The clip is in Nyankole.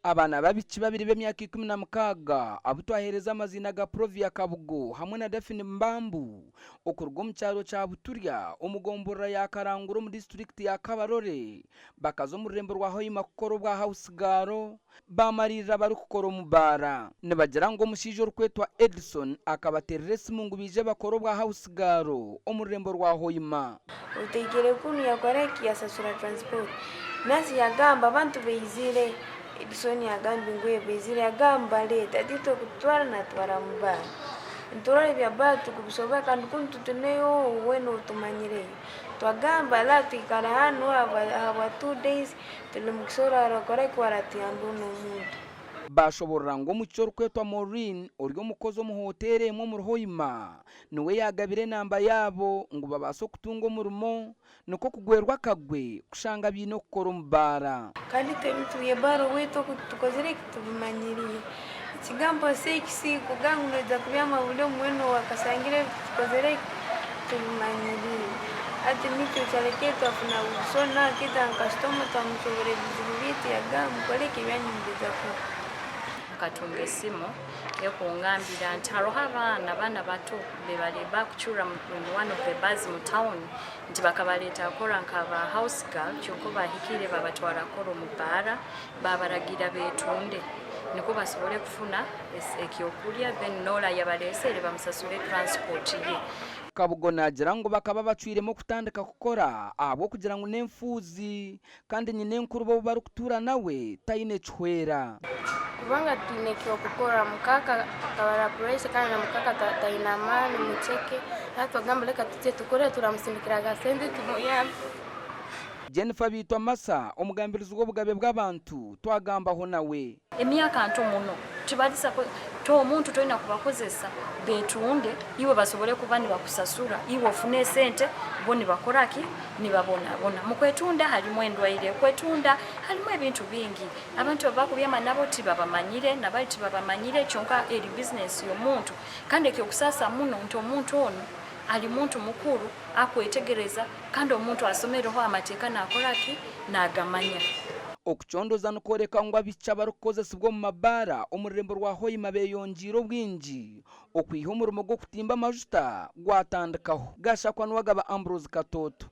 Abaana b'abaishiki babiri b'emyaka 16 abu twaheereza amaziina ga Provia Kabugo hamwe na Daphne Mbambu okuruga omu kyaro kya Buturya omu gomborora ya Karangura omu disiturikiti ya Kabarole bakaza omu rurembo rwa Hoima kukora obwa house girl baamariirira barikukora omu baara. Nibagira ngu omushaija orikwetwa Edson akabateerera esimu ngu baije bakore obwa house girl omu rurembo rwa Hoima. Oteikire kunu yakora ki yasasura transport. Nurse yagamba abantu baizire, Edson yagamba ngu ee baizire yagamba leeta hati itwe kututwara natutwara mu bar. Niturora ebya bar tikubisobora kandi kunu tutineyo weena owutumanyireyo. Twagamba la twikara hanu habwa 2 days turi mukisa orakora ki waratuyamba onu omuntu. Baashoborora ngu omwishiki orikwetwa Maureen ori omukozi omu hoteeri emwe omuri Hoima niwe yaagabire enamba yaabo ngu babaase okutunga omurimo nikwo kugwerwa akagwe kushanga baine okukora omu baara. Kandi itwe ebintu by'ebaara owaitu oku tukozire eki tubimanyiriire. Ekigambo sex kugamba ngu noija kubyama buri omwe owakashangire ebi tukozire eki tubimanyiriire. Hati nikyo kyalekire twafuna Wilson akaija nka kasitoma twamushobora ebizibu byaitu yagamba mukore eki ebyanyu nibiija kuhwa. Nkatunga esimu ekungambira nti hariho abaana, abaana bato bebari bakucura mu one of the bars mu town nti bakabareeta kukora nka ba house girl kyonka obahikire babatwara kukora omu baara babaragira betunde nikwo basobole kufuna ekyokurya then n'ora yabaresere bamusasure transport ye. Kabugo naagira ngu bakaba bacwiremu okutandika kukora ahabw'okugira ngu n'enfuuzi kandi nyinenkuru bo obu barikutuura nawe taine kihwera. Kubanga twine eky'okukora mukaaka akaba puresa kandi na mukaaka taine amaani muceke hati twagamba reka tujye tukore turamusindikira akasente tumuyambe. Jennifer Bitwa Massa, omugambirizi w'obugabe bw'abantu twagambaho nawe. Emyaka nto muno tibarisa to omuntu tolina kubakozesa betunde iwe basobole kuba nibakusasura iwe ofune esente bo nibakora ki nibabonabona. Mukwetunda harimu endwaire, okwetunda harimu ebintu bingi abantu abakubyama nabo tibabamanyire nabari tibabamanyire kyonka eri bizinesi y'omuntu kandi ekyokusaasa muno nti omuntu onu ari muntu mukuru akwetegereza kandi omuntu asomereho amateeka nakora ki nagamanya. Okucondoza nikworeka ngu abaishiki abarikukozesibwa omu mabaara omu rurembo rwa Hoima beyongyeire obwingi okwiha omurimo gw'okutimba amajuta gwatandikaho. Gashakwa Nuwagaba Ambrose Katoto.